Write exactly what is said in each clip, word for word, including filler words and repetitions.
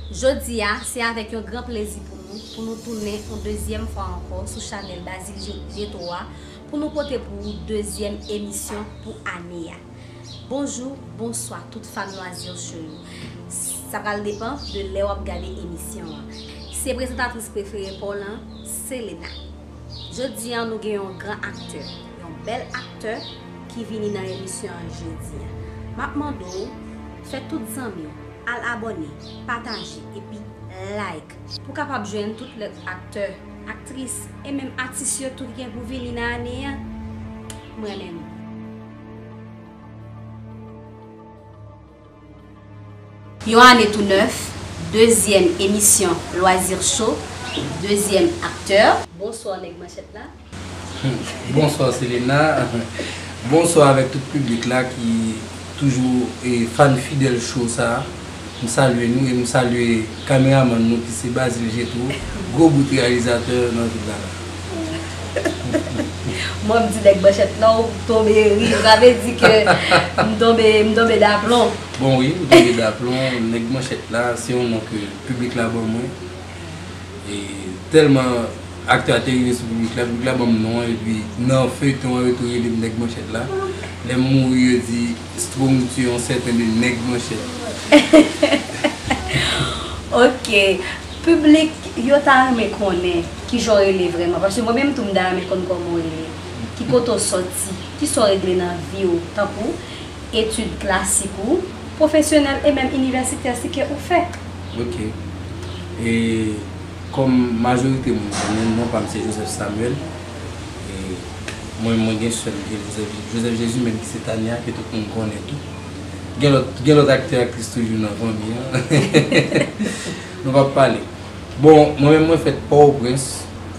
Jodi a, se avèk yon gran plezi pou nou, pou nou tounen yon dezyèm fwa ankò sou chanèl Bazil Jetro a, pou nou pote pou ou dezyèm emisyon pou ane a. Bonjou, bonswa tout fan Loisir Show yo. Sa pral depann de lè w ap gade emisyon an. Se prezantatris prefere pa w lan, Selena. Jodi a, nou gen yon gran aktè, yon bèl aktè ki vini nan emisyon an jodi a. M ap mande w, fè tout zanmi w al abòne, pataje, epi like pou w kapab jwenn tout lòt aktè, aktris, e menm atis yo tou ki gen pou vini nan ane a. M renmen nou. Yon ane tou nèf, dezyèm emisyon Loisir Show, dezyèm aktè. Bonswa, nèg manchèt la. Bonswa, Selena. Bonswa avèk tout piblik la ki toujou e fan fidèl show sa a. M salye nou e m salye kameramann nou ki se Bazil Jetro, gwo bout reyalizatè nan vil la la. Mwen, m di nèg manchèt la, ou tonbe ri. Sa vle di ke m tonbe, m tonbe daplon. Bon, wi, ou tonbe daplon. Nèg manchèt la, se yon non ke piblik la ban mwen. E tèlman aktè a te rive sou piblik la, piblik la ban m non an, epi nan feyton an, yo tou rele m nèg manchèt la. Lè m mouri, yo di, Strong tue yon sèten de nèg manchèt. Ok. Piblik yo ta renmen konnen kijan w rele vrèman. Paske mwen menm tou m ta renmen konn kòman w rele. Ki kote w sòti? Kisa w regle nan vi w? Tankou etid klasik ou, pwofesyonèl e menm inivèsitè si ke ou fè. Ok. E kòm majorite moun konnen, non pa m se Joseph Samuel. E mwen, mwen gen sè m ki rele Joseph, Joseph Jésus, menm ki se Tania, ke tout moun konnen tou. Gen lòt, gen lòt aktè, aktris toujou nan fanmi an. Nou p ap pale. Bon, mwen menm, mwen fèt Pòtoprens,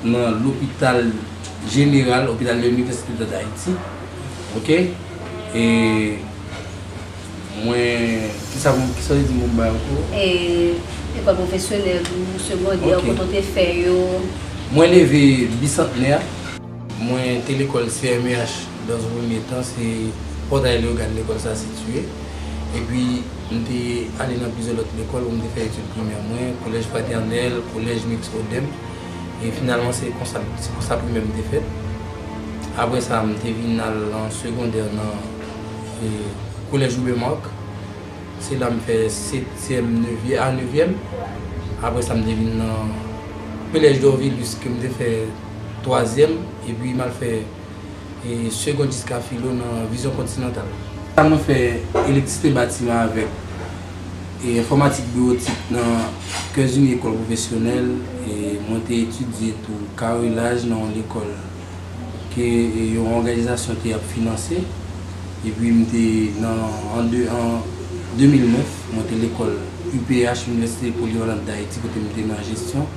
nan lopital jeneral, lopital de l'Université d'Haïti. Ok? E mwen, kisa, kisa w te di m bay ankò? E, lekòl pwofesyonèl ou segondè, ok, kote w te fè yo? Mwen leve Bisantnè. Mwen te lekòl C M E H dans un premier temps, se Pòtay Leyogàn lekòl sa sitiye. Epi, m te ale nan plizyè lòt lekòl pou m te fè etid primè mwen, Kolèj Fratènèl, Kolèj Miks Odem. E finalman, se konsa, se konsa primè m te fèt. Apre sa, m te vin al an segondè nan, e, Kolèj Hubert Marc. Se la m fè setyèm, nevyè-, a, nevyèm. Apre sa, m te vin nan Kolèj Dorvilus ke m te fè twazyèm, epi m al fè, e, segond jiska filo nan Vizyon Kontinantal. Sa mwen fè elektrisite batiman avèk, e, enfòmatik biwotik nan Cœurs Unis École Professionnelle, e mwen te etidye tou karilaj nan yon lekòl ke, e, yon òganizasyon te ap finanse. Epi m te nan, an de, an de mil nèf, mwen te lekòl U P H, Université Polyvalente d'Haïti, kote m te nan jesyon.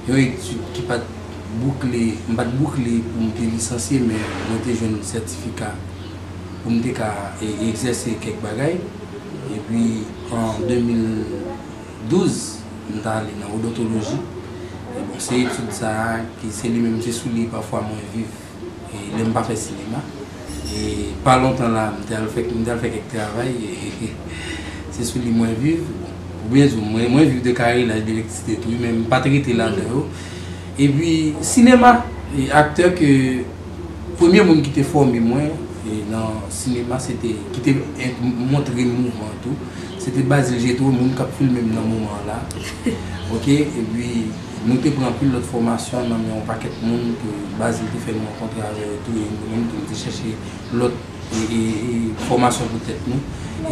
Yon etid ki pa t boukle, m pa t boukle pou m te lisansye, men mwen te jwenn sètifika pou m te ka, e, egzèse kèk bagay. Epi an de mil douz, m t ale nan odontoloji. E bon, se etid sa a ki se li menm, se sou li pafwa mwen viv, e lè m pa fè sinema. E pa lontan la, m te al fè, m te al fè kèk travay, e se sou li mwen viv. Bon, pou byen di w, mwen, mwen viv de karilaj, de elektrisite tou, men m pa t rete ladan yo. Epi, sinema, e aktè ke Premye moun ki te fòme mwen, e, nan sinema, se te, ki te en-, montre m mouvman an tou, se te Bazil Jetro, moun k ap filme m nan moman an la. Ok, epi nou te pran anpil lòt fòmasyon nan men yon pakèt moun ke Bazil te fè nou rankontre avè yo tou, e nou menm tou, nou te chèche lòt, e, e, e, fòmasyon pou tèt nou.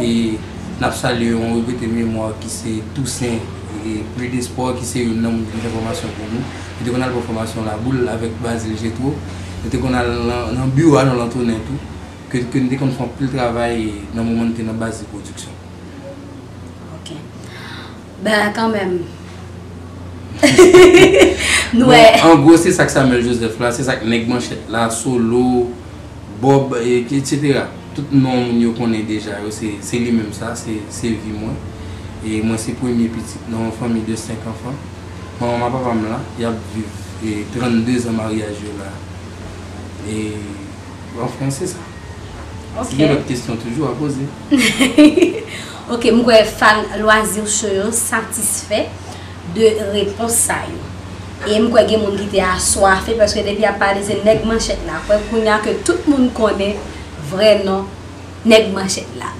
E n ap salye yon regrete memwa ki se Toussaint, e, Plus d'Espoir, ki se youn nan moun ki te fè fòmasyon pou nou. Li te konn al pran fòmasyon Laboul avèk Bazil Jetro. Nou te konn al nan, nan biwo a nan Lantonnen tou, ke, ke n te konn fè anpil travay nan moman n te nan Bazil Production. Ok. Ben, kanmenm. Nou wè. Bon, an gwo, se sa k Samuel Joseph la, se sa k Nèg Manchèt la, Solo, Bob, e, etsetera. Tout non moun yo konnen deja yo, se, se li menm sa, se, se vi mwen. E mwen se premye pitit nan yon fanmi de senk anfan. Manman m ak papa m la, y ap viv, e, trannde zan maryaj yo la. E, anfen, se sa. Si gen lòt kesyon toujou a poze. Ok, m kwè fan Loisir Show yo satisfè de repons sa yo. E m kwè gen moun ki te aswafe, paske depi ap pale se nèg manchèt la. Kwè kounye a ke tout moun konnen vrè non nèg manchèt la.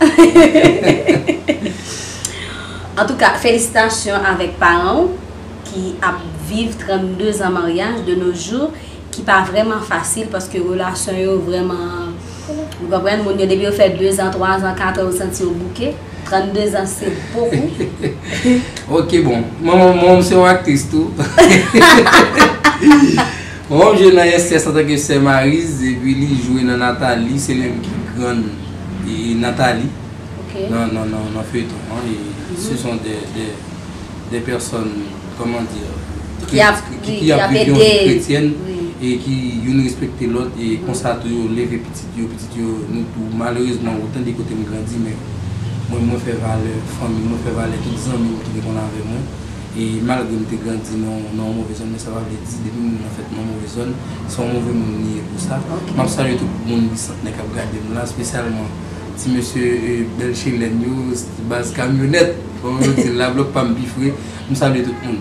Antouka, felisitasyon avèk paran w ki ap viv trannde zan maryaj de nos jours, ki pa vrèman fasil, paske relasyon yo vrèman, ou konprann, moun yo depi yo fè de zan, twa zan, kat zan, ou santi yo bouke. Trannde zan se bokou. Ok, bon, manman manman m se yon aktris tou. Manman m jwe nan S S antanke sè Mariz, epi li jwe nan Nathalie, se li menm ki grann e Nathalie Ok. nan nan nan nan feyton an. E ce sont des des des personnes, comment dire, Ki ap- ki, ki- ki ki ap ap viv yon ede. Viv kretyen Wi. E ki youn respekte lòt e konsa tou yo leve pitit yo, pitit yo, nou tou malerezman ou tande kote m grandi, men mwen mwen fè valè fanmi m, mwen fè valè tout zanmi m ki te konn avè mwen. E malgre m te grandi nan nan yon move zòn, men sa pa vle di depi moun nan fèt nan move zòn, se yon move moun li ye pou sa. Ok. M ap salye tout moun Bisantnè k ap gade m la, espesyalman ti mesye e, bèl chelèn yo, baz kamyonèt, kòm yo di l la, blòk pa m pi fre. M salye tout moun.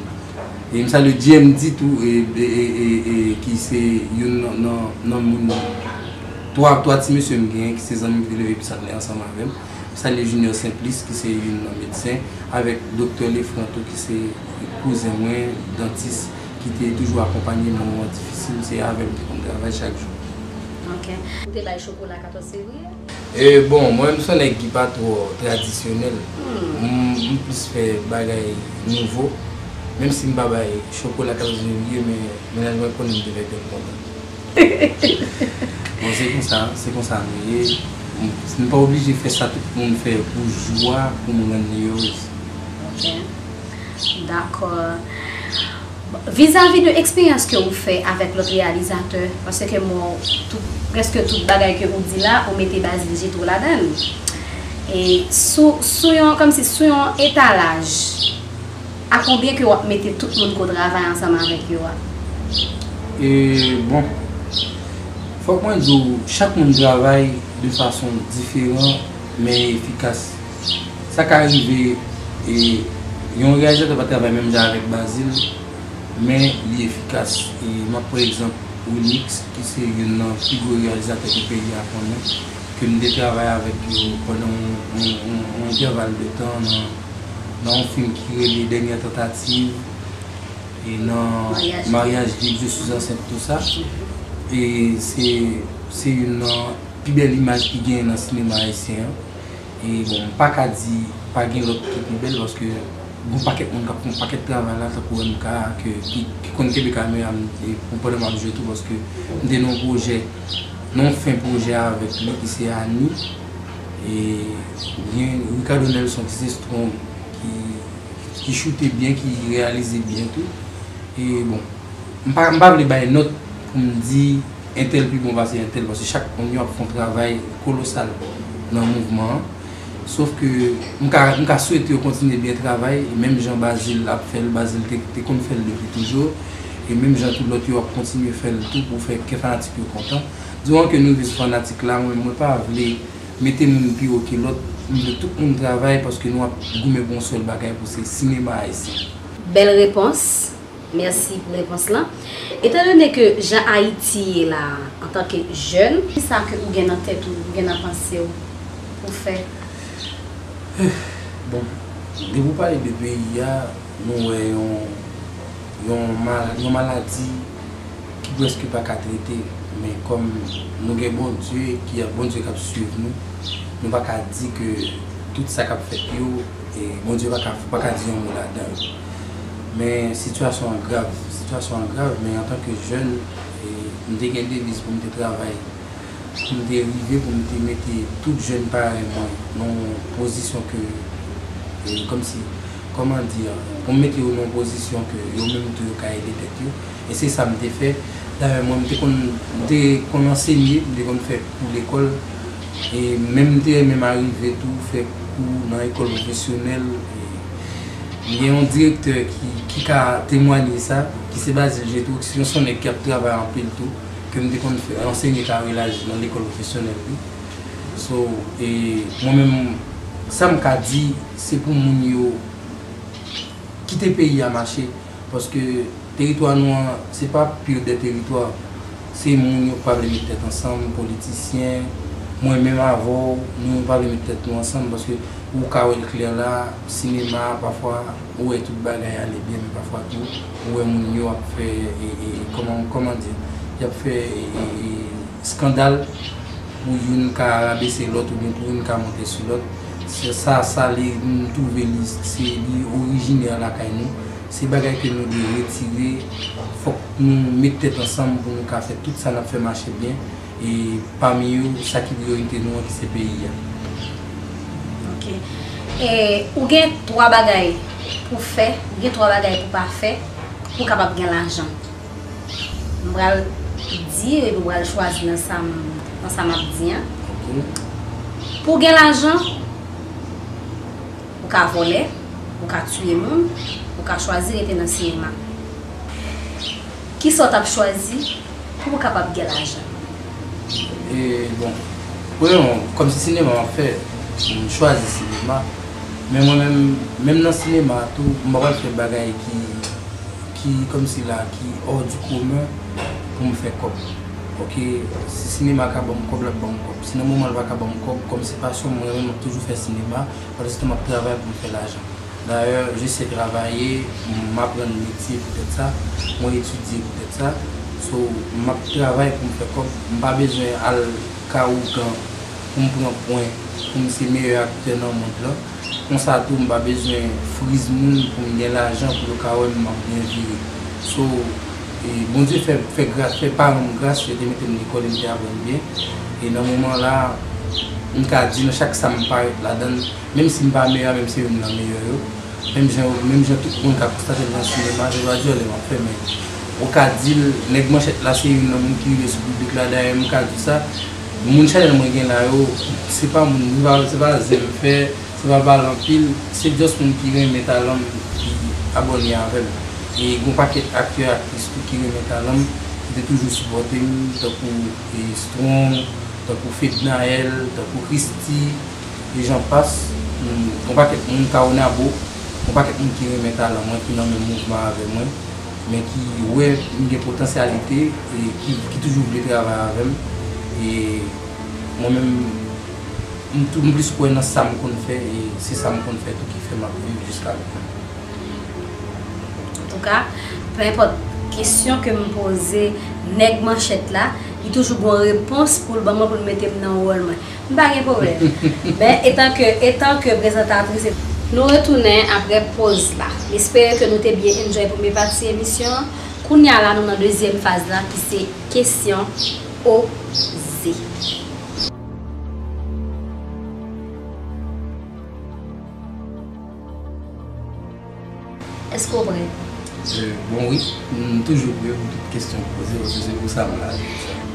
E m salye G M D tou, e, e, e, e, e ki se youn nan, nan, nan moun twa, twa ti mesye m genyen ki se zanmi m ki te leve Bisantnè ansanm avè m. M salye Junior Simplice ki se youn nan medsen, avèk Doktè Lefran tou ki se kouzen mwen, dantis, ki te toujou akonpanye m nan moman difisil, se avè l m te konn travay chak jou. Ok. Ou te bay chokola katòz fevriye? E bon, mwen m se yon nèg ki pa twò tradisyonèl. M m plis fè bagay nouvo. Menm si m pa bay chokola katòz fevriye, men mennaj mwen konnen m te fè kè l kontan. Bon, se konsa, se konsa nou ye. M- Nou pa oblije fè sa tout moun fè pou jou a, pou m rann li erez. Ok. Dakò. Vizavi de eksperyans ke ou fè avèk lòt reyalizatè, paske mwen, tout, prèske tout bagay ke ou di la, ou mete Bazil Jetro ladan l. E sou, sou yon, kòmsi sou yon etalaj, a konbyen ke w ap mete tout moun ke w travay ansanm avèk yo a? E bon, fòk mwen di w, chak moun travay de fason diferan, men efikas. Sa ka rive, e, yon reyalizatè pa travay menm jan avèk Bazil, men li efikas. E m ap pran egzanp Wilmix, ki se youn nan pi gwo reyalizatè ke peyi a konnen, ke m te travay avèk yo pandan yon, yon, yon, yon entèval de tan nan, nan yon fim ki rele Dènyè Tantativ, e nan Maryaj. Maryaj Lib, Je suis enceinte, tou sa. E se, se youn nan pi bèl imaj ki genyen nan sinema ayisyen an. E bon, m pa ka di pa gen lòt ki pi bèl, paske gon pakèt moun k ap fè yon pakèt travay la, tankou M K, ke, ki, ki konn kenbe kamera m, e, pou pandan m ap jwe tou, paske m te nan yon pwojè, nan yon fen pwojè avèk li, ki se Annie. E gen Ricardo Nelson, ki se Strong, ki, ki choute byen, ki reyalize byen tou. E bon, m pa, m pa vle bay nòt pou m di entèl pi bon pase entèl, paske chak moun yo ap fè yon travay kolosal nan mouvman an. Sof ke m ka, m ka swete yo kontinye byen travay, e menm jan Bazil ap fè l, Bazil te, te konn fè l depi toujou, e menm jan tout lòt yo ap kontinye fè l tou pou fè kè fanatik yo kontan. Diwan ke nou vle sou fanatik la, mwen, mwen pa vle mete moun pi wo ke lòt, m vle tout moun travay paske nou ap goumen pou yon sèl bagay, pou se sinema ayisyen. Bèl repons. Mèsi pou repons lan. Etandone ke jan Ayiti ye la, antanke jèn, kisa ke ou gen nan tèt ou, ou gen nan panse w pou fè? Bon, depi w pale de peyi a, nou wè yon, yon, mal, yon maladi ki prèske pa ka trete, men kòm nou gen Bondye, ki Bondye k ap swiv nou, nou pa ka di ke tout sa k ap fèt yo, e Bondye pa ka, pa ka di yon mo ladan yo. Men sitiyasyon an grav, sitiyasyon an grav, men antanke jèn, e, m te gen deviz pou m te travay, pou m te rive, pou m te mete tout jèn parèy mwen nan yon pozisyon ke, e, kòmsi, kòman di, pou m mete yo nan yon pozisyon ke yo menm tou yo ka ede tèt yo. E se sa m te fè. Dayè, mwen, m te konn, m te konn ansenye, m te konn fè kou lekòl. E menm m te renmen m arive tou fè kou nan lekòl pwofesyonèl. E m gen yon direktè ki, ki ka temwanye sa, ki se Bazil Jetro, ki se yon, se yon nèg ki ap travay anpil tou, ke m te konn fè, ansenye Kawilaj nan lekòl pwofesyonèl li. So, e mwen menm, Sa m ka di, se pou moun yo kite peyi a mache, paske teritwa nou an, se pa pil de teritwa. Se moun yo pa vle met tèt ansanm, politisyen, mwen menm avè w, nou pa vle met tèt nou ansanm, paske ou ka wè l klè la, sinema, pafwa, ou wè tout bagay ale byen, men pafwa tou, ou wè moun yo ap fè, e, e, kòman, kòman di, y ap fè, e, e, e, eskandal pou youn ka rabese lòt oubyen pou youn ka monte sou lòt. Se sa, sa li, nou twouve li, se li orijinè lakay nou. Se bagay ke nou dwe retire. Fòk nou met tèt ansanm pou nou ka fè tout sa n ap fè mache byen. E pami yo, sa ki priyorite nou an, ki se peyi a. Ok. E, ou gen twa bagay pou fè, ou gen twa bagay pou pa fè, pou w kapab gen lajan. M pral di, epi w pral chwazi nan sa m, nan sa m ap di an. Ok. Pou w gen lajan, ou ka vòlè, ou ka tiye moun, ou ka chwazi rete nan sinema. Kisa w t ap chwazi pou w kapab gen lajan? E, bon, premyèman, kòm se sinema m ap fè, m chwazi sinema. Men mwen menm, menm nan sinema a tou, m pa pral fè bagay ki, ki kòmsi la, ki hors du commun pou m fè kòb. Ok, si sinema ka ban m kòb, l ap ban m kòb. Si nan moman l pa ka ban m kòb, kòm se pasyon mwen, mwen, m ap toujou fè sinema, pandan se tan m ap travay pou m fè lajan. Dayè, je sais travailler, m aprann metye poutèt sa, mwen etidye poutèt sa. So, m ap travay pou m fè kòb, m pa bezwen al ka ougan pou m pran pwen, pou m se meyè aktè nan mond lan. Konsa tou, m pa bezwen friz moun pou m gen lajan pou yo ka wè m ap byen vire. So, e, Bondye fè, fè gras, fè paran m gras, yo te mete m lekòl e m te aprann byen. E nan moman la, m ka di nan chak sa m parèt ladan l, menm si m pa meyè, menm se youn nan meyè yo, menm jan, menm jan tout moun ka konstate l nan sinema, se pa dyòlè m ap fè, men ou ka di l, nèg manchèt la se youn nan moun ki rive sou piblik la, dayè m ka di sa, moun chanèl mwen gen la yo, se pa moun, se pa, se pa zen m fè, se pa pale anpil, se just moun ki renmen talan m, ki abòne avè m. E gen yon pakèt aktè, aktris tou ki renmen talan m, ki te toujou sipòte m, tankou, e, Strong, tankou Fednaelle, tankou Christie, e jan pas, mm, yon pakèt moun, Caonabo, yon pakèt moun ki renmen talan mwen, ki nan menm mouvman avè mwen, men ki wè m gen potansyalite, e ki, ki toujou vle travay avè m. E mwen menm, m tou, m plis kwè nan sa m konn fè, e se sa m konn fè tou ki fè m ap viv jiska kounye a. Antouka, penenpòt kesyon ke m poze nèg manchèt la, li toujou gen yon repons pou l ban mwen, pou l mete m nan wòl mwen. M pa gen pwoblèm. Men etan ke, etan ke prezantatris, nou retounen apre poz la. M espere ke nou te byen enjoy premye pati emisyon an. Kounye a la, nou nan dezyèm faz la, ki se kesyon oze. Èske w prè? E, bon, wi, m toujou prè pou tout kesyon k poze, paske se pou sa m la.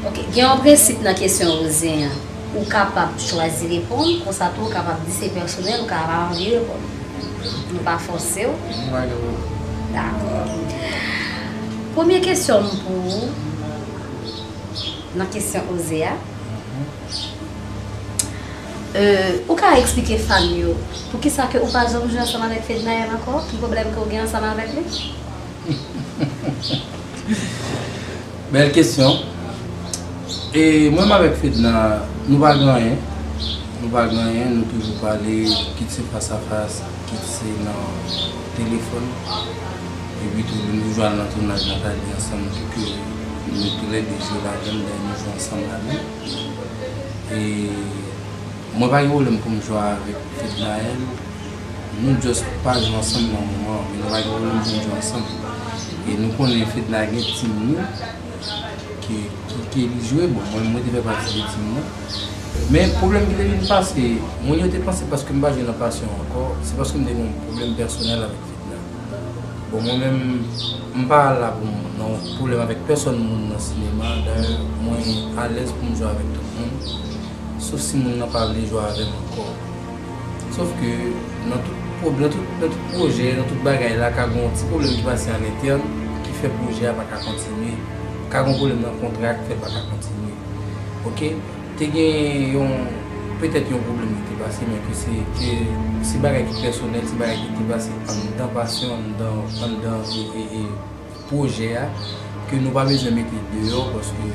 Ok, gen yon prensip nan kesyon oze an. Ou kapab chwazi reponn, konsa tou ou kapab di se pèsonèl, ou ka pa anvi reponn. Nou pa fòse w. Nou pa gen pwoblèm. Dakò. Premye kesyon m pou ou, nan kesyon oze a. Euh, ou ka eksplike fan yo poukisa ke ou pa janm jwe ansanm avèk Fednaelle ankò? Ki pwoblèm ke w gen ansanm avèk li? Bèl kesyon. E mwen menm avèk Fedna, nou pa gen anyen. Nou pa gen anyen, nou toujou pale, kit se fas a fas, kit se nan telefòn. Epi tou, nou toujou al nan tounaj Nathalie ansanm, tou ke nou toulède jwe ladan l, dayè nou jwe ansanm ladan l. E mwen pa gen pwoblèm pou m jwe avèk Fednaelle. Nou just pa jwe ansanm nan moman an, men nou pa gen pwoblèm pou n jwe ansanm. E nou konnen Fedna gen team nou, ke, ke, ke li jwe. Bon, mwen, mwen te fè pati de team nan. Men pwoblèm ki te vin pase, moun yo te panse paske m pa jwe nan Passion ankò, se paske m te gen yon pwoblèm pèsonèl avèk Fedna. Bon, mwen menm, m pa la pou m nan yon pwoblèm avèk pèsòn moun nan sinema. Dayè, mwen alèz pou m jwe avèk tout moun. Sof si moun nan pa vle jwe avè m ankò. Sof ke nan tout pwob-, nan tout, nan tout pwojè, nan tout bagay la, ka gen yon ti pwoblèm ki pase an entèn ki fè pwojè a pa ka kontinye. Ka gen yon pwoblèm nan kontra ki fè l pa ka kontinye. Ok? Te gen yon Petèt yon pwoblèm ki te pase, men ke se, ke se bagay ki pèsonèl, se bagay ki te pase anndan pasyon, anndan, anndan e, e, e pwojè a, ke nou pa bezwen mete deyò, paske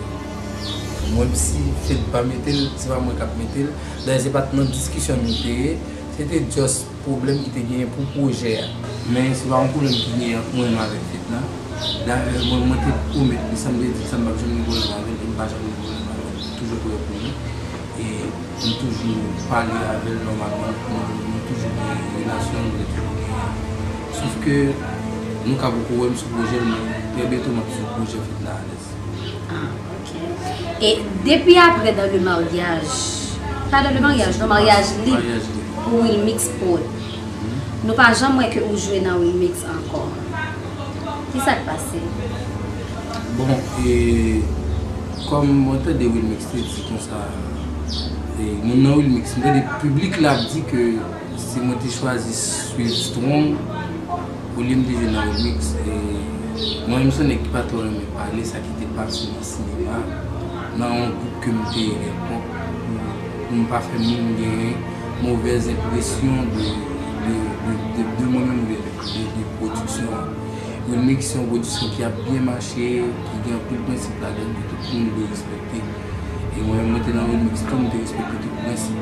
mwen si Fed pa mete l, se pa mwen k ap mete l. Dayè, se pa t nan diskisyon nou te ye, se te just pwoblèm ki te genyen pou pwojè a. Men se pa yon pwoblèm ki genyen ant mwen menm avèk Fed la. Dayè, mwen, mwen te pwomèt li, sa m te di, sa m p ap janm gen pwoblèm avè l, e m pa janm gen pwoblèm avè l. Toujou prè pou li. E m toujou pale avè l nòmalman, nou, nou toujou gen relasyon, nou toujou gen. Sòf ke nou ka poko wè m sou pwojè l, men trè byento m ap sou pwojè Fed la alèz. Ah, ok. E depi apre dans le mariage, pa dans le mariage, non, maryaj lib, maryaj lib, pou Wilmix Prod, nou pa janm wè ke ou jwe nan Wilmix ankò. Kisa k pase? Bon, e, kòm mwen tande Wilmix te di konsa, e, moun nan Wilmix, mwen tande piblik la ap di ke si mwen te chwazi swiv Strong, olye m te jwe nan Wilmix, e, mwen menm se yon nèg ki pa twò renmen pale sa ki te pase nan sinema, nan yon gwoup ke m te renmen pou, pou m pa fè moun genyen movèz enpresyon de, de, de, de, de mwen menm oubyen de, de pwodiksyon an. Wilmix se yon pwodiksyon ki ap byen mache, ki gen anpil prensip ladan l, ke tout moun dwe respekte. E mwen menm, mwen te nan Wilmix tou, m te respekte tout prensip.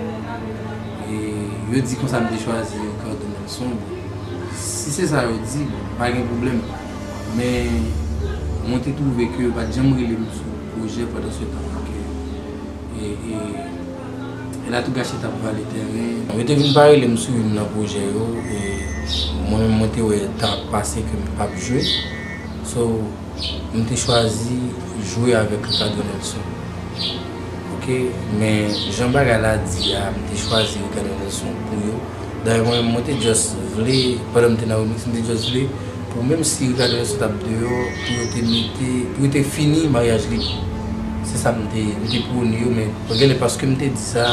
E yo di konsa m te chwazi Ricardo Nelson. Bon, si se sa yo di, bon, pa gen pwoblèm. Men, mwen te twouve ke yo pa t janm rele m sou pwojè pandan se tan ke, e, e, Latougache t ap vale tèren. Yo te vin pa rele m sou youn nan pwojè yo, e mwen menm, mwen te wè tan ap pase ke m p ap jwe. So, m te chwazi jwe avèk Ricardo Nelson. Ok, men jan bagay la di a, m te chwazi Ricardo Nelson pou yo. Dayè, mwen menm, mwen te just vle, pandan m te nan Wilmix, m te just vle pou menm si Ricardo Nelson t ap deyò, pou yo te mete, pou yo te fini maryaj lib. Se sa m te, m te pwone yo, men genlè paske m te di sa,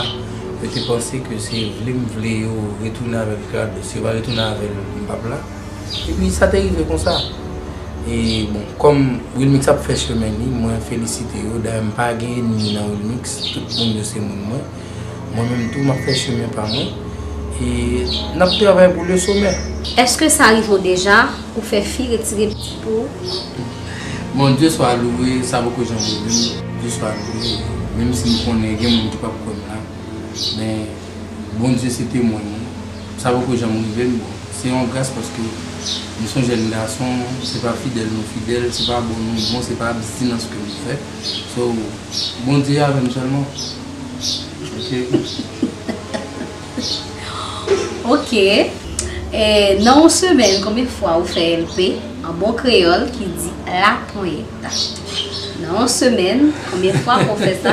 yo te panse ke se vle m vle yo retounen avèk Ricardo. Si yo pa retounen avè l, m p ap la. Epi sa te rive konsa. E bon, kòm Wilmix ap fè chemen li, mwen felisite yo. Dayè, m pa gen ènmi nan Wilmix. Tout moun yo se moun mwen. Mwen menm tou, m ap fè chemen pa mwen. E n ap travay pou le somè. Èske sa rive w deja pou fè fi retire pti pou ou? Bon, Dye swa louwe, sa poko janm rive m. Dye swa louwe, menm si m konnen gen moun ki p ap kwè m la. Men, Bondye se temwen mwen. Sa poko janm rive m, bon. Se yon gras paske m se yon jèn gason, se pa fidèl nou fidèl, se pa bon nou bon, se pa abstinans ke nou fè. So, Bondye avè m sèlman. Ok. Ok. E, nan yon semèn, konbyen fwa ou fè L P an bon kreyòl ki di laponyèt? Nan yon semèn, konbyen fwa ou fè sa?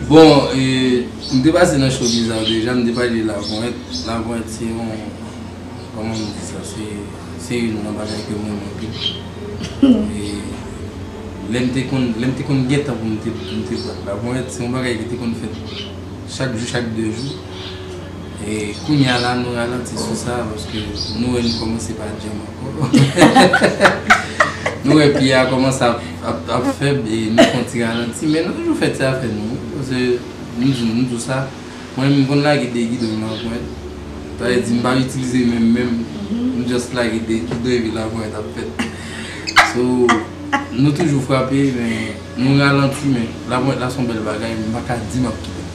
Bon, e, m te pase nan show bizarre deja, m te pale de laponyèt. Laponyèt se yon, kòman m di sa, se, se youn nan bagay ke m renmen anpil. E lè m te konn, lè m te konn gen tan pou m te, pou m te bat laponyèt, se yon bagay ki te konn fèt chak jou, chak de jou. E kounye a la, nou ralanti sou sa, paske nou wè nou kòmanse pa djanm ankò. Nou wè pye a kòmanse ap, ap, ap fèb, e nou fè yon ti ralanti, men nou toujou fè ti afè nou, paske nou di, nou di sa, mwen menm, m konn lage de gidon nan pwen. Sa vle di, m pa itilize men m menm, m just lage de gidon epi laponyèt ap fèt. So, nou toujou frape, men nou ralanti, men laponyèt la se yon bèl bagay, m pa ka di m ap kite l.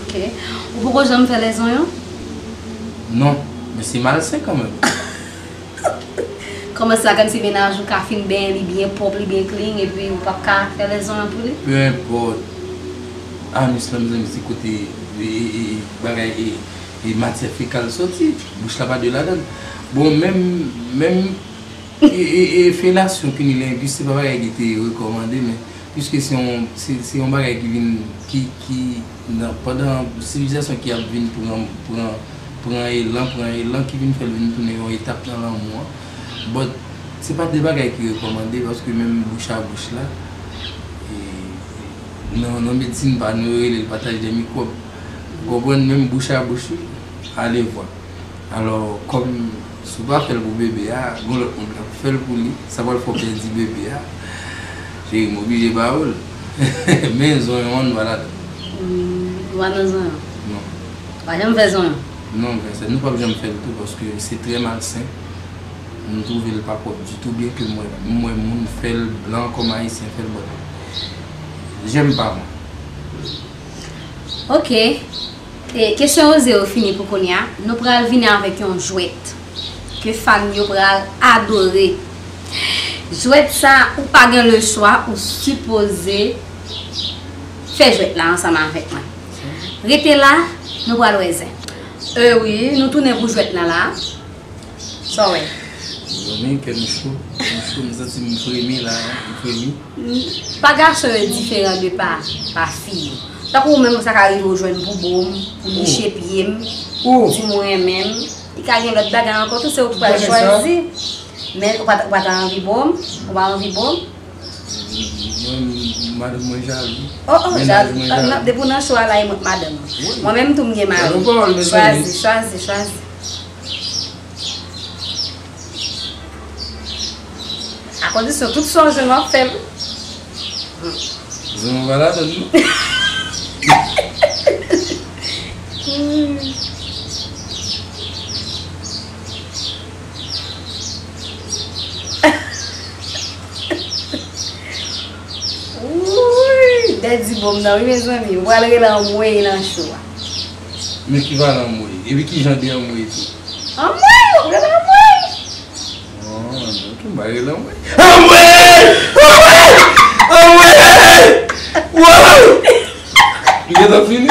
Ok. Ou poko janm fè lèzonyon? Non, men se malsen kanmenm. Kòman sa, kòmsi mennaj ou ka fin benyen li byen pwòp, li byen clean, epi ou p ap ka fè lèzonyon pou li? Peu importe. Anus la, mezanmi, se kote, e, e, e, bagay, e, e, matyè fekal soti. Bouch la pa dwe ladan l. Bon, menm, menm, e, e, e, felasyon cunnilingus, se pa bagay ki te rekòmande, men piske se yon, se, se yon bagay ki vin, ki, ki, nan, pandan sivilizasyon ki ap vin pran, pran, pran elan, pran elan, ki vin fè l vin tounen yon etap nan lanmou an. But, se pa de bagay ki rekòmande, paske menm bouch a bouch la, e, nan, nan medsin pa nou, yo rele l pataj de mikwòb. Ou konprann, menm bouch a bouch, wi, alevwa. Alò, kòm si w pa fè l pou bebe a, gon lòt moun k ap fè l pou li, sa pral fè w pèdi bebe a. Cheri, m oblije ba ou l. Men zonyon an, nou pa ladan. Hmm, ou pa nan zonyon? Non. Ou pa janm fè zonyon? Non, men se, nou p ap janm fè l tou, paske se trè malsen. Nou twouve l pa pwòp ditou, byenke m wè, m wè moun fè l, blan kòm ayisyen fè l, but j'aime pas, mwen. Ok. E, kesyon yo ze yo fini pou kounye a. Nou pral vini avèk yon jwèt ke fan yo pral adore. Jwèt sa, ou pa gen le chwa, ou sipoze fè jwèt la ansanm avèk mwen. Rete la, nou pral wè zen. E wi, nou tounen pou jwèt la la. Sa w wè? Zanmi, kè m cho, kè m cho, m santi m fremi la, m fremi. Pa gason yo diferan de pa, pa fi yo. Tankou ou menm, sa ka rive ou jwenn boubou m, ou niche pye m, ou di m ou renmen m. Li ka gen lòt bagay ankò tou, se ou ki pral chwazi. Men ou pa, ou pa ta anvi bo m? Ou pa anvi bo m? Mwen, madanm mwen jalou. Oh, oh, jalou. Depi w nan cho a la, e mwen k madanm ou. Mwen menm tou, m gen mari. Chwazi, chwazi, chwazi. A kondisyon, tout sa w jwenn w ap fè l. Zanmi pa ladan non. Wouy, Daddy bon m nan wi mezanmi. Ou pral rele anmwey nan cho a. Men ki valè anmwey? Epi ki jan de anmwey tou? Anmwey, ou rele anmwey. Oh, ok, m pa rele anmwey. Anmwey! Anmwey! Anmwey! Wow! Li gentan fini?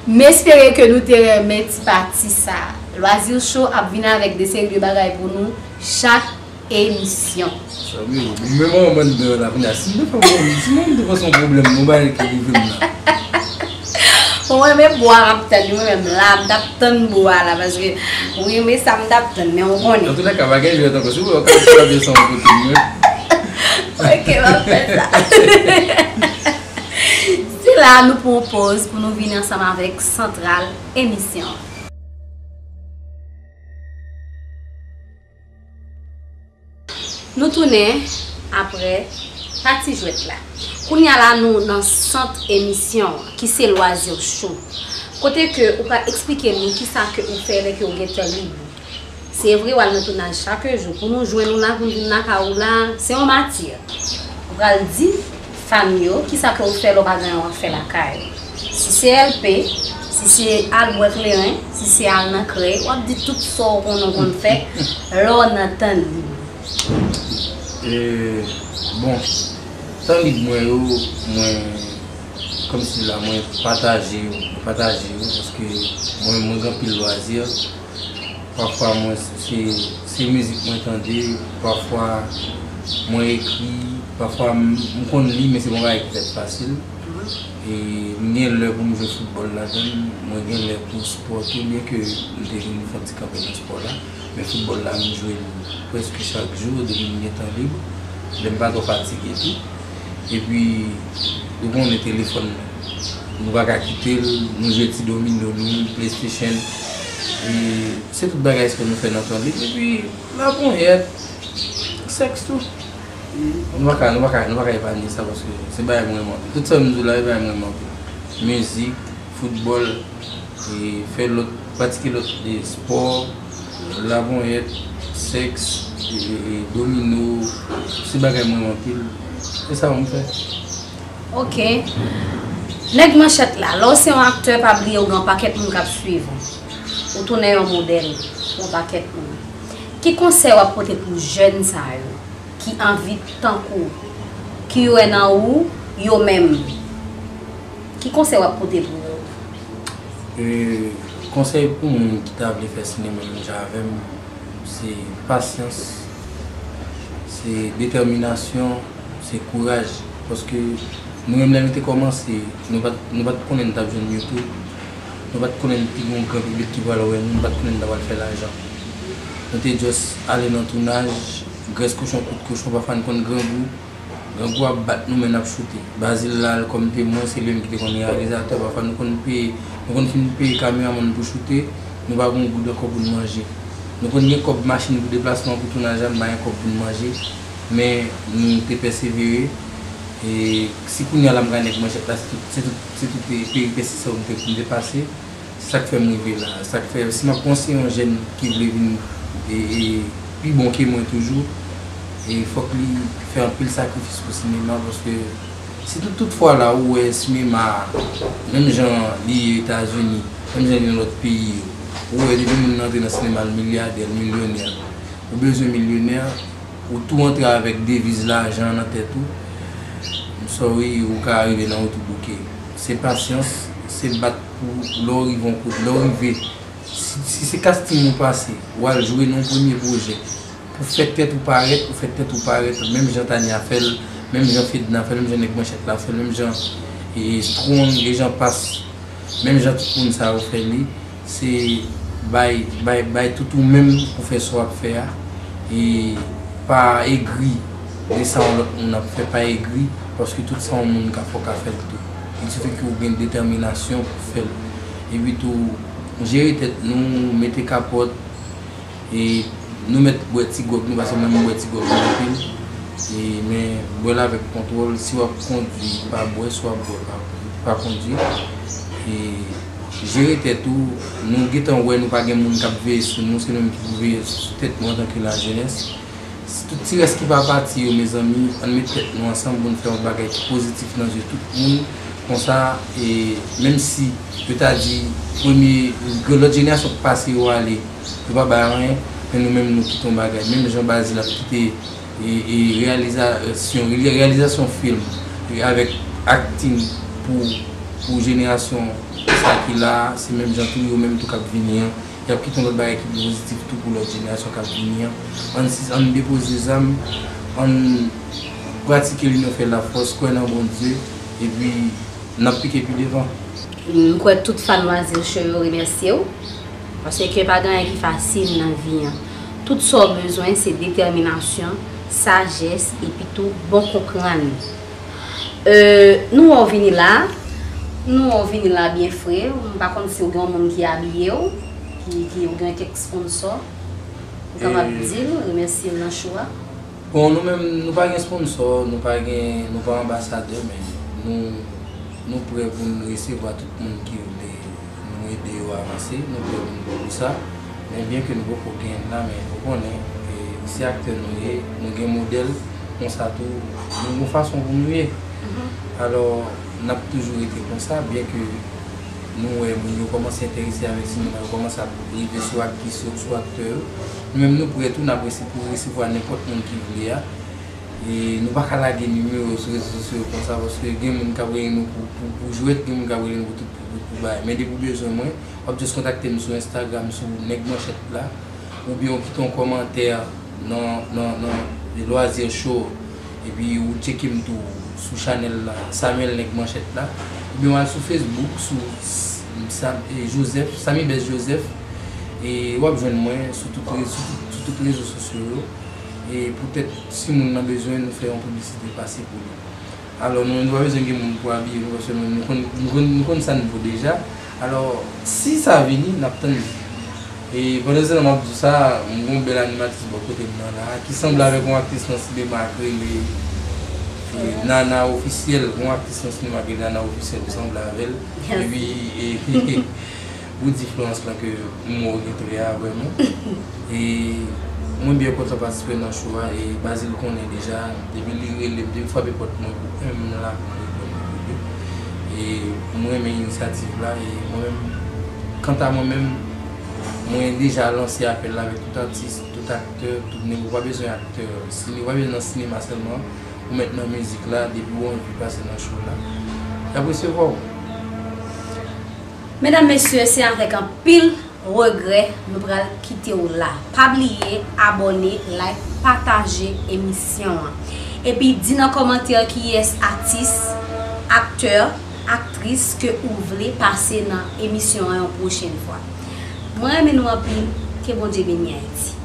M espere ke nou te renmen ti pati sa. Loisir Show ap vin avèk de seri de bagay pou nou chak emisyon. Sa vle di, menm an bann dan la, kounye a, si m te fè yon, si m te fè yon pwoblèm, yon bagay ki rive m la. Bon, mwen menm bwa m ap tann, mwen menm la, m t ap tann bwa la, paske, wi, men sa m t ap tann, men ou konnen. Antoulèka, pa gen jwèt ankò, si w wè, w ka trape san w kote m, wi. Ok, m ap fè sa. Se la nou pran yon pòz pou nou vini ansanm avèk santral emisyon an. Nou tounen apre pati jwèt la. Kounye a la, nou nan sant emisyon an, ki se Loisir Show. Kote ke ou ka eksplike nou kisa ke ou fè lè ke ou gen tan lib. Se vre, w al nan tounaj chak jou. Pou nou jwenn ou la, pou nou vin lakay ou la, se yon matyè. Ou pral di fan yo kisa ke ou fè lè w pa gen anyen w ap fè lakay ou. Si se L P, si se al bwè kleren, si se al nan krèy, w ap di tout sa w konnen w konn fè lè w nan tan lib. E, bon, tan lib mwen yo, mwen, kòmsi la, mwen pataje yo, mwen pataje yo, paske mwen, mwen gen anpil lwazi. Pafwa mwen se, se mizik mwen tande, pafwa mwen ekri, pafwa m, m konn li, men se pa yon bagay ki fèt fasil. E m gen lè pou m jwe foutbòl ladan l, mwen gen lè pou spò tou, byenke m te vin fè yon ti kanpe nan spò la, men foutbòl la, m jwe l prèske chak jou depi m gen tan lib, lè m pa twò fatige tou. Epi, ou konnen telefòn nan. Nou pa ka kite l, nou jwe ti domino nou, PlayStation. E se tout bagay sa nou fè nan tan lib. Epi, laponyèt, sèks tou. Nou pa ka, nou pa ka, nou pa ka epanye sa paske se bagay mwen renmen anpil. Tout sa m di w la, e bagay mwen renmen anpil. Mizik, foutbòl, e fè lòt, pratike lòt, e spò, laponyèt, sèks, e, e, e domino, se bagay mwen renmen anpil. Se sa mwen fè. Ok. Nèg manchèt la, lè w se yon aktè, pa bliye ou gen yon pakèt moun k ap swiv ou. Ou tounen yon modèl pou yon pakèt moun. Ki konsèy w ap pote pou jèn sa yo ki anvi tankou, ki wè nan ou yo menm? Ki konsèy w ap pote pou yo? E, konsèy pou moun ki ta vle fè sinema menm jan avè m, se pasyans, se detèminasyon, se kouraj. Paske nou menm lè nou te kòmanse, nou pa t, nou pa t konnen nou t ap jwenn YouTube, nou pa t konnen te gen yon gran piblik ki pral wè nou, nou pa t konnen nou ta pral fè lajan. Nou te just ale nan tounaj, grès kochon, kout kochon, pafwa n konn grangou. Grangou ap bat nou, men n ap choute. Bazil la, kòm temwen, se li menm ki te konn reyalizatè. Pafwa, nou konn peye, nou konn fin peye kameramann pou choute, nou pa gen yon goud ankò pou n manje. Nou konn gen kòb machin pou deplasman, pou tounaj la, nou pa gen kòb pou n manje. Men nou te pèsevere. E si kounye a la m ka nèg manchèt la, se tout, se tout, se tout pe-, peripesi sa yo m te, m te pase. Se sa k fè m rive la. Se sa k fè, si m ap konseye yon jèn ki vle vin e, e, pi bon ke mwen toujou, e fòk li fè anpil sakrifis pou sinema, paske si tout, tout fwa la ou wè sinema, menm jan li ye Etazini, menm jan li nan lòt peyi yo, ou wè depi moun nan antre nan sinema, l milyadè, l milyonè, ou bezwen milyonè, ou tou antre avèk deviz lajan nan tèt ou, m sorry, ou ka rive nan wout ou bouke. Se pasyans, se bat pou lè w rive yon kote, lè w rive. Si, si se casting ou pase, ou al jwe nan yon premye pwojè, pou fè tèt ou parèt, ou fè tèt ou parèt, menm jan Tania fè l, menm jan Fedna fè l, menm jan Nèg Manchèt la fè l, menm jan e, Strong, e jan pas, menm jan tout moun sa yo fè li, se bay, bay, bay tout ou menm pou fè sa w ap fè a. E pa egri de sa yon lòt moun ap fè, pa egri, paske tout sa yon moun ka fè, w ka fè l tou. Il suffit ke w gen detèminasyon pou fè l. Epi tou, jere tèt nou, mete kapòt, e nou mèt bwè ti gwòg nou, paske mwen, m bwè ti gwòg mwen anpil. E, men, bwè l avèk kontwòl, si w ap kondui, pa bwè, si w ap bwè, pa, pa kondui. E jere tèt ou, nou gentan wè nou pa gen moun k ap veye sou nou, se nou menm ki pou veye sou tèt nou antanke lajenès. Tout ti rès ki pa pati yo, mezanmi, ann met tèt nou ansanm pou n fè yon bagay ki pozitif nan zye tout moun. Konsa, e, menm si yo ta di premye, lòt jenerasyon k pase yo ale, yo pa bay anyen, men nou menm nou kite yon bagay. Menm jan Bazil ap kite, e, e, reyalizasyon, reyalizasyon fim, e, avèk akting pou, pou jenerasyon sa ki la, se menm jan tou yo menm tou k ap vini an. Y ap kite yon lòt bagay ki pi pozitif tou pou lòt jenerasyon k ap vini an. Ann si, ann depoze zam, ann pratike linyon fè lafòs, kwè nan Bondye, epi n ap pike pi devan. M kwè tout fan Loisir Show yo remèsye w, paske pa gen anyen ki fasil nan vi an. Tout sa w bezwen se detèminasyon, sajès, epi tou bon konprann. Euh, nou wè w vini la. Nou wè w vini la byen fre. M pa konn si w gen yon moun ki abiye w, ki, ki ou gen kèk sponsò. Ou kapab di l, remèsye l nan show a. Bon, nou menm, nou pa gen sponsò, nou pa gen, nou pa anbasadè, men nou, nou prè pou n resevwa tout moun ki vle nou ede yo avanse, nou prè pou n pou sa. Men byen ke nou poko gen l la, men ou konnen, e, se aktè nou ye, nou gen modèl, konsa tou, nou gon fason pou nou ye. Alò, n ap toujou rete konsa, byen ke nou wè moun yo kòmanse enterese avèk sinema, yo kòmanse ap rive sou aktris yo, sou aktè yo. Nou menm nou prè tou, n ap resi-, pou resevwa nenpòt moun ki vle a. E nou pa ka lage nimewo sou rezo sosyo yo konsa, paske gen moun k ap rele nou pou, pou, pou jwèt, gen moun k ap rele nou pou tout, pou, pou, pou bagay. Men depi w bezwen mwen, w ap just kontakte m sou Instagram, sou Nèg Manchèt la, oubyen w kite yon kòmantè nan, nan, nan Loisir Show, epi ou tcheke m tou sou chanèl la, Samuel Nèg Manchèt la, oubyen w al sou Facebook, sou S-, Sam-, e, Joseph, Samy Best Joseph, e w ap jwenn mwen sou tout re-, sou tout, sou tout rezo sosyo yo. E poutèt si moun nan bezwen, nou fè yon piblisite pase pou li. Alò, nou, nou pa bezwen gen moun pou abiye nou, paske nou, nou konn, nou konn, nou konn sa n vo deja. Alò, si sa vini, n ap tann li. E pandan se tan, m ap di w sa, m gen yon bèl animatris bò kote m nan la, ki sanble avèk yon aktris nan sinema k rele, e, Nana Ofisyèl, yon aktris nan sinema k rele Nana Ofisyèl, ou sanble avè l. Epi, e, Woody Florence lan ke m wè w gen trè a vrèman. E mwen byen kontan patisipe nan show a, e Bazil konnen deja, depi li rele m, depi l frape pòt mwen pou M la, m reponn li tou. E mwen renmen inisyativ la, e mwen menm, kanta mwen menm, mwen deja lanse apèl la avèk tout atis, tout aktè, tout nèg, ou pa bezwen aktè, sine-, ou pa bezwen nan sinema sèlman, ou mèt nan mizik la, depi w anvi pase nan show la, y ap resevwa w. Medam, mesye, se avèk anpil regrè nou pral kite w la. Pa bliye abòne, like, pataje emisyon an. Epi di nan kòmantè kiyès atis, aktè, aktris ke ou vle pase nan emisyon an yon pwochèn fwa. Mwen renmen nou anpil. Ke Bondye beni Ayiti.